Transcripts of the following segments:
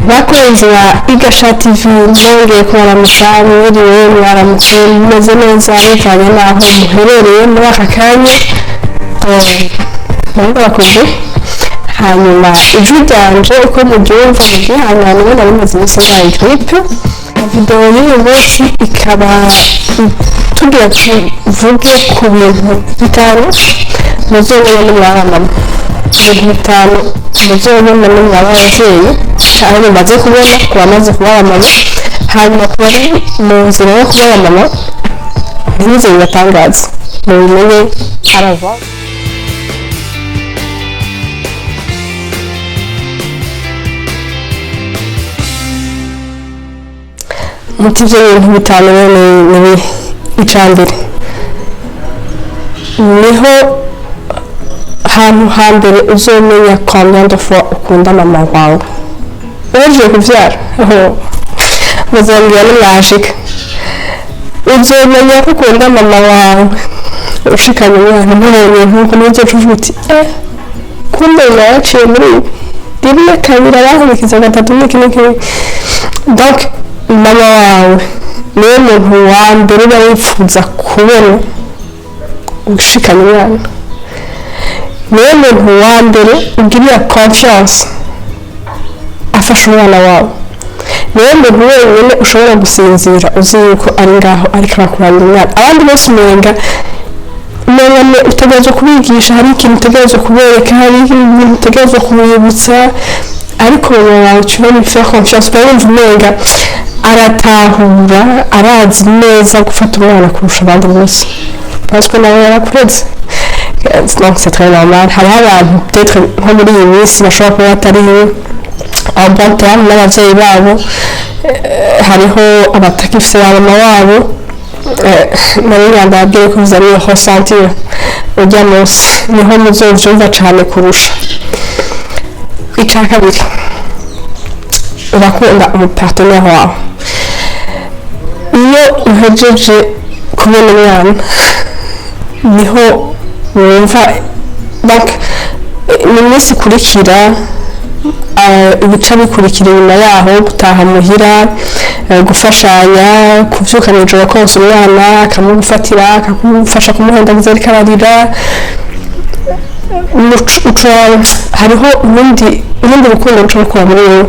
Bakunzi ba Igasha TV, mwongeye kubaramutsa. Mwiriwe, mwaramutse, mumeze neza bivanye n'aho muherereye muri aka kanya. Murakoze. Hanyuma ijwi ryanje uko muryumva muryihangane, nari maze iminsi ndwaye grippe. Video y'uyu munsi ikaba tugira tuvuge ku bintu bitanu muzobona nimwaba mama, ibintu bitanu muzobona nimwaba abavyeyi canke mumaze kubona ku bamaze kuba abamama. Hanyuma ku bari mu nzira yo kuba abamama, ntibize bibatangaze, mubimenye arava. Muti ivyo bintu bitanu rero ni ibihe? Ica mbere, niho hantu hambere uzomenya combien de fois ukunda mama wawe uhejeje kuvyara. Muzongera nimwashika, uzomenya ko ukunda mama wawe ushikanye umwana umubonye, nkuko nizo uvuga uti: "Eh, kumbe yaciye muri ibi rimwe, kabiri, arankurikiza gatatu, n'iki n'iki." Donc mama wawe niwe muntu wa mbere uba wifuza kubona ushikanye umwana, niwe muntu wa mbere ugirira confiance afashe umwana wawe, niwe muntu wenyine ushobora gusinzira uzi yuko ari ngaho ariko arakuramira umwana. Abandi bose umenga utegerezwa kubigisha, hari ikintu utegerezwa kubereka, hari ibintu utegerezwa kubibutsa, ariko mama wawe tu vas lui faire confiance, uba wumva umenga aratahura, arazi neza gufata umwana kurusha abandi bose, parce que nawe yarakureze. Donc c'est très normal. Hariho abantu peut-être nko muri iyi minsi bashobora kuba batari en bon terme n'abavyeyi babo, hariho abatakifise ba mama wabo. Nari ndababwiye ko vous allez le ressentir urya munsi, niho muzovyumva cane kurusha. Ica kabiri, urakunda umupartenaire wawe. Iyo uhejeje kubona umwana niho wumva, donc mu minsi ikurikira, ibica bikurikira inyuma yaho, gutaha muhira, gufashanya, kuvyuka mw'ijoro konsa umwana, akamugufatira, akagufasha kumuhendagiza ariko ararira, hariho urundi rukundo ruca rukura muri wewe,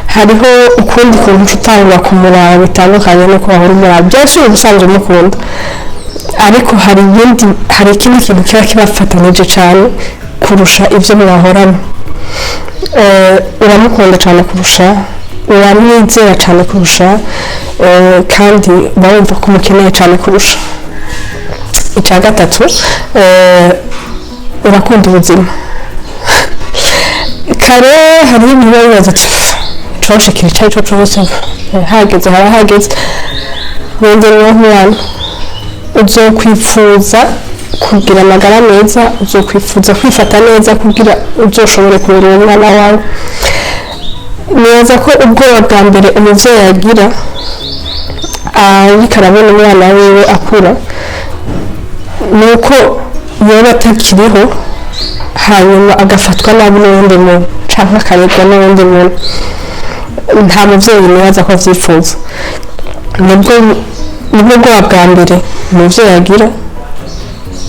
hariho ukundi kuntu uca utangura kumuraba bitandukanye n'uko wahora umuraba. Bien sûr ubusanzwe umukunda, ariko hari ibindi, hari ikindi kintu kiba kibafatanije cane kurusha ivyo mwahorana. Uramukunda cane kurusha, uramwizera cane kurusha, kandi uba wumva ko umukeneye cane kurusha. Icya gatatu, urakunda ubuzima. Kare hariho ibintu biba bibaza ati: "Coshikira ico arico cose, hageze haba hageze." Wongera uwo mwana, uzokwipfuza kugira amagara meza, uzokwifuza kwifata neza kugira uzoshobore kurera uwo mwana wawe. Nibaza ko ubwoba bwa mbere umuvyeyi agira ariko arabona umwana wiwe akura ni uko yoba atakiriho, hanyuma agafatwa nabi n'uwundi muntu canke akarerwa n'uwundi muntu. Nta muvyeyi nibaza ko avyifuza. Nibwo bwoba bwa mbere umuvyeyi agira.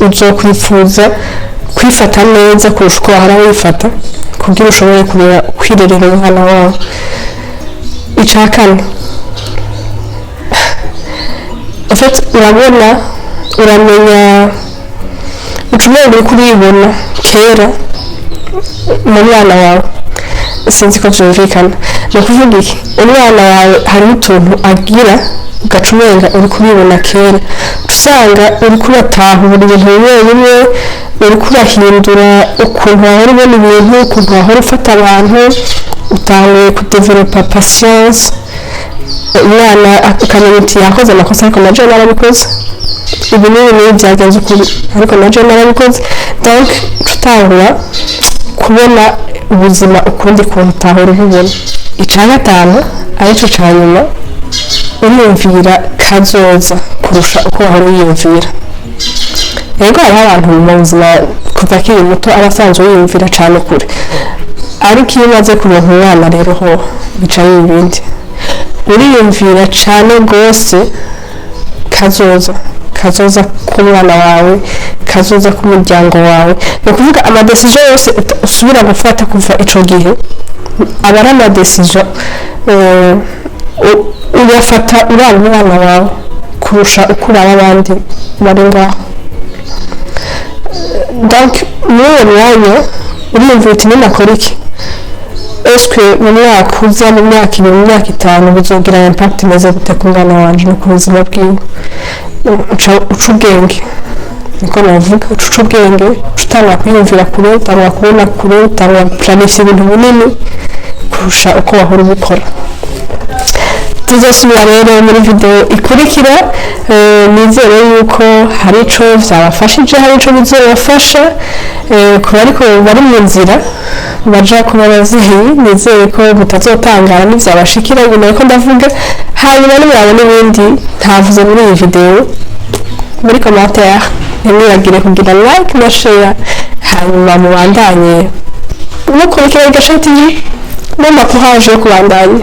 Uzokwifuza kwifata neza kurusha uko wahora wifata kugira ushobore kurera, kwirerera umwana wawe. Ica kane, en fait urabona, uramenya, uca umenga uriko uribona kera mu mwana wawe. Sinzi ko vyumvikana. Ni ukuvuga iki? Umwana wawe hariho utuntu agira ugaca umenga uriko uribona kera, uca usanga uriko uratahura ibintu bimwe bimwe, uriko urahindura ukuntu wahora ubona ibintu, ukuntu wahora ufata abantu, utanguye kudevelopa patience. Umwana ukamenya uti: "Yakoze amakosa, ariko na jewe narabikoze ibi n'ibi n'ibi, byagenze ukuri, ariko na jewe narabikoze." Donc uca utangura kubona ubuzima ukundi kuntu utahora ububona. Ica gatanu, arico ca nyuma, uriyumvira kazoza kurusha uko wahora wiyumvira. Yego, hariho abantu mu buzima kuva akiri muto aba asanzwe yiyumvira cane kure, ariko iyo umaze kuronka umwana rero ho Bica ibindi uriyumvira cane rwose kazoza, kazoza k'umwana wawe, kazoza k'umuryango wawe. Ni ukuvuga ama décisions yose usubira gufata kuva ico gihe aba ari ama décisions uyafata uraba umwana wawe kurusha uko uraba abandi bari ngaho. Donc muri uwo mwanya uriyumvira uti: "Ninakora iki, eske mu mwaka uza, mu myaka 2, mu myaka 5, bizogira impact imeze gute ku mwana wanje no ku buzima bwiwe?" Uca ubwenge, niko navuga, uca ubwenge, uca utangura kwiyumvira kure, utangura kubona kure, utangura guplanifya ibintu binini kurusha uko wahora ubikora. Tuzosubira rero muri video ikurikira. Nizere yuko hari ico vyabafashije, hari ico bizobafasha ku bariko bari mu nzira baja kuba abavyeyi. Nizere ko mutazotangara nivyabashikira ibintu ariko ndavuga. Hanyuma nimurabona ibindi ntavuze muri iyi video muri commentaire, ntimwibagire kugira like na share, hanyuma mubandanye mukurikira Igasha TV n'amakuhaje yo kubandanya.